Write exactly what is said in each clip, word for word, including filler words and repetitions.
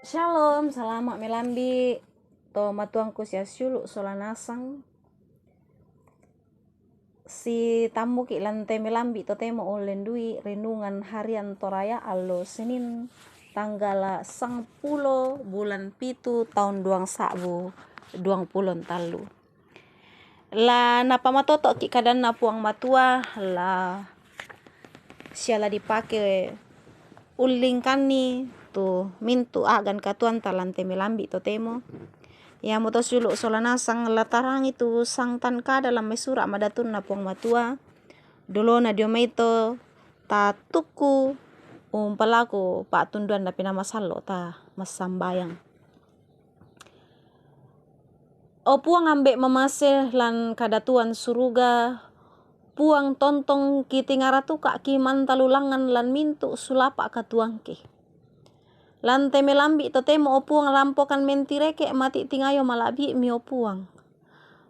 Shalom, salama' melambi' to matuangku sia siulu' sola nasang. Sitammuki' lan te melambi' totemo ullendui renungan harian Toraya allo Senin, tanggala sangpulo bulan pitu taun duang sa'bu duang pulo tallu. La napamatoto'ki' kadanNa Puang Matua, la sia la dipake ullingkanni tu mintu' a'gan katuoanta lan te melambi' totemo. Iamoto siulu' sola nasang la tarangi tu sangtan kada lan mai sura' madatunNa Puang Matua, dolona dio mai to tatukku umpalaku pa'tunduanNa Penaa Masallo'. Ta massambayang. O Puang, ambe' mamase lan kadatuan suruga, Puang, tontong kitingaratuka' ki mantalulangan lan mintu' sulapa' katuangki. Lan te melambi' totemo, o Puang, rampokan mentireke' mati' tingayo mala'bi'mi, o Puang.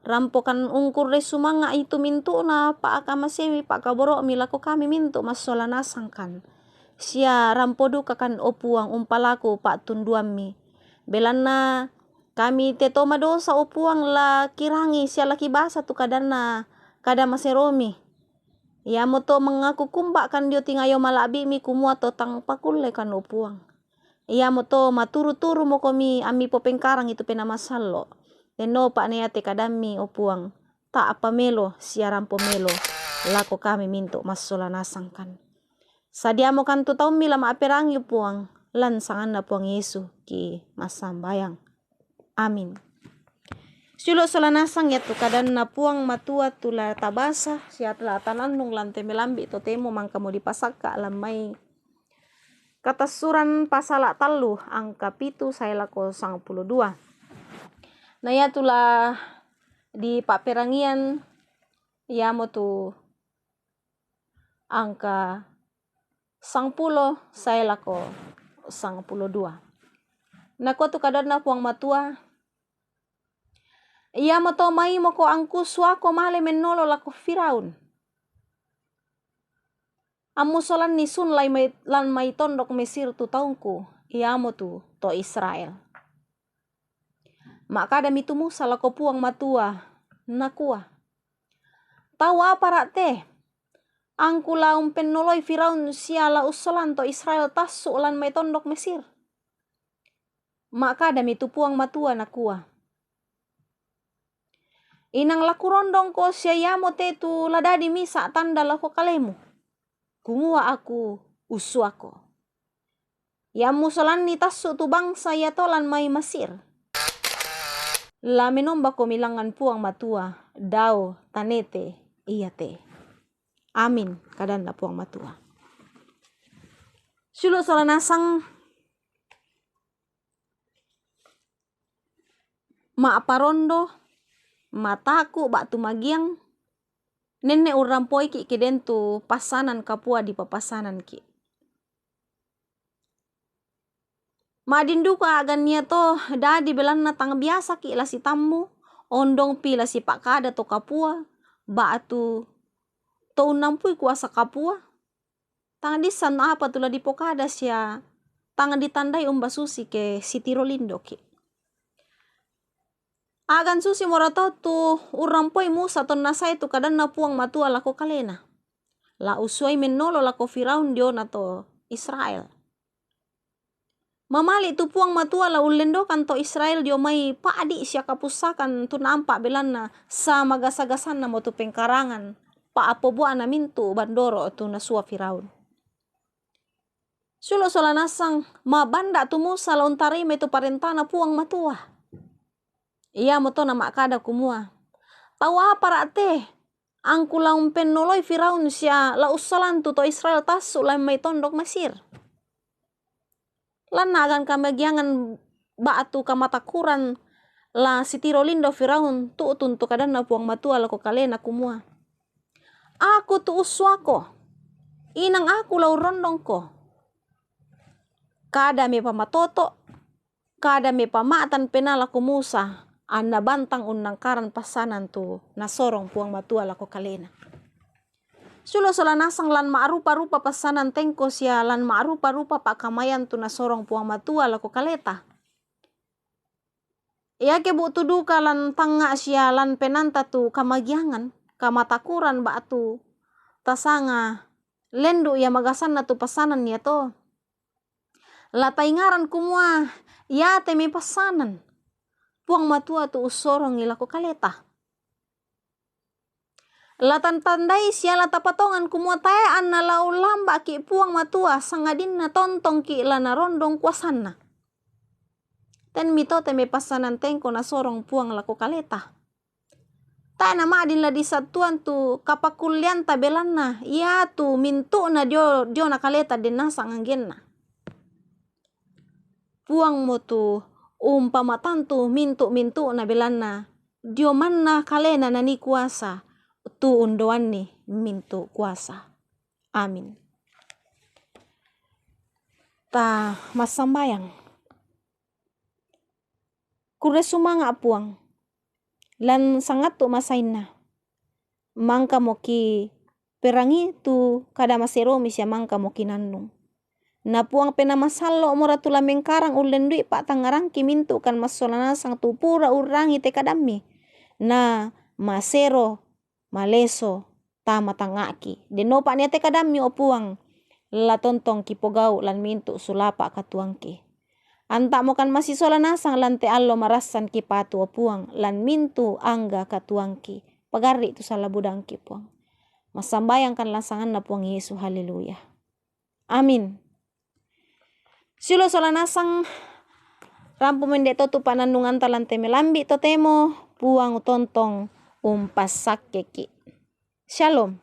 Rampokan ungkurre sumanga'i tu mintu'na pa'akamasemi pa'kaboro'mi lako kami mintu' massola nasangkan. Sia rampo dukakan, o Puang, umpalaku pa'tunduammi. Belanna kami te to madosa, o Puang, la kirangi sia la kibasa tu kadanna kada maseromi. Iamoto mangaku kumba'kan dio tingayo mala'bi'mi kumua to tang pakullekan, o Puang. Iamoto maturu-turumokomi ammi popengkarangi tu Penaa Masallo'. Tennopa na iate kadammi, o Puang, ta'pa melo sia rampo melo lako kami mintu' massola nasangkan. Sadiamokan tu taummi la ma'perangi, o Puang, lan sanganNa Puang Yesu ki massambayang. Amin. Siulu' sola nasang iatu kadanNa Puang Matua tu la tabasa sia la tanannung lan te melambi' totemo mangkamo dipasakka' lan mai Katassuran pasala' tallu angka pitu sae lako sangpulo dua. Na iatu la dipa'perangian iamotu angka sangpulo sae lako sangpulo dua. Nakua tu kadanNa Puang Matua, iamoto maimoko angkusuako male mennolo lako Firaun, ammusolanni sun lai mai, lan mai tondok Mesir tu taungku, iamotu to Israel. Ma'kadami tu Musa lako Puang Matua, nakua, tau apara' te, angku la umpennoloi Firaun sia la ussolan to Israel tassu' lan mai tondok Mesir? Ma'kadami tu Puang Matua, nakua, inang la kurondongko sia iamo te tu la dadi misa' tanda lako kalemu, kumua aku ussuako. Iammu solanni tassu' tu bangsa iato lan mai Masir. La menombakomi langngan Puang Matua, dao tanete iate. Amin, kadanNa Puang Matua. Siulu' sola nasang ma'parondo, mataku' ba'tu magiang, nenne' urrampoiki' ke den tu passanan kapua dipapassananki'. Ma'din duka a'gan iato dadi belanna tang biasaki' la sitammu, ondongpi la sipa'kada to kapua, ba'tu to unnampui kuasa kapua, tang dissan apa tu la dipokada sia tang ditandai umba susi ke sitiro lindoki'. A'gan susimora to tu urrampoi Musa tonna sae tu kadanNa Puang Matua lako kalena, la ussuai mennolo lako Firaun diona to Israel. Mamali' tu Puang Matua la ullendokan to Israel dio mai pa'di' sia kapussakan tu naampa' belanna samagasa-gasannamo tu pengkarangan pa'apobua'na mintu' bandoro' tu nasua Firaun. Siulu' sola nasang, ma'banda' tu Musa la untarimai tu parentana Puang Matua. Iamoto nama'kada kumua, tau apara' te, angku la umpennoloi Firaun sia la ussolan tu to Israel tassu' lan mai tondok Mesir? Lanna a'gan kamagiangan ba'tu kamatakkuran la sitiro lindo Firaun tu'tun tu kadanNa Puang Matua lako kalena kumua, aku tu ussuako, inang aku la urrondongko. Kada mepamatoto', kada mepama'tan penaa lako Musa, anna bantang unnangkaran passanan tu nasorong Puang Matua lako kalena. Siolo' sola nasang lan ma'rupa-rupa passanan tengko sia lan ma'rupa-rupa pa'kamayan tu nasorong Puang Matua lako kaleta. Iake bu'tu duka lan tangnga' sia lan penaanta tu kamagiangan, kamatakuran ba'tu tasanga lendu' ia magasanna tu passanan iato. La taingaran kumua iate mai passanan Puang Matua tu ussorongi lako kaleta. La tantandai sia la tapatongan kumua tae' anna la ullamba'ki' Puang Matua, sangadinna tontongki' la narondong kuasanna. Ten mito te mai passanan tengko nasorong Puang lako kaleta. Tae' nama'din la disattuan tu kapakullianta belanna, iatu mintu'na dio, diona kaleta den nasang anggenna. Puangmo tu umpamatantu mintu'-mintu'na belanna, dio manna kalena nanii kuasa tu undoanni mintu' kuasa. Amin. Ta massambayang. Kurre sumanga' Puang, lan sangattu masainna. Mangkamo kiperangi tu kada maseromi sia mangkamo kinannung. Na Puang Penaa Masallo' mora tu la mengkarang ullendui pa'tangngarangki mintu' kan massola nasang tu pura urrangi te kadammi. Na masero, maleso, tama tangnga'ki. Dennopa nia te kadammi, o Puang, la tontong kipogau' lan mintu' sulapa' katuoangki. Anta'mo kan masisola nasang lan te allo marassan kipatu, o Puang, lan mintu' angga katuoangki. Pagarri' tu sala budangki, Puang. Massambayang kan lan sanganna Puang Yesu. Haleluya. Amin. Siolo' sola nasang, rampo mende' to tu pa'nannunganta lan te melambi' totemo, Puang tontong umpassakkeki'. Shalom.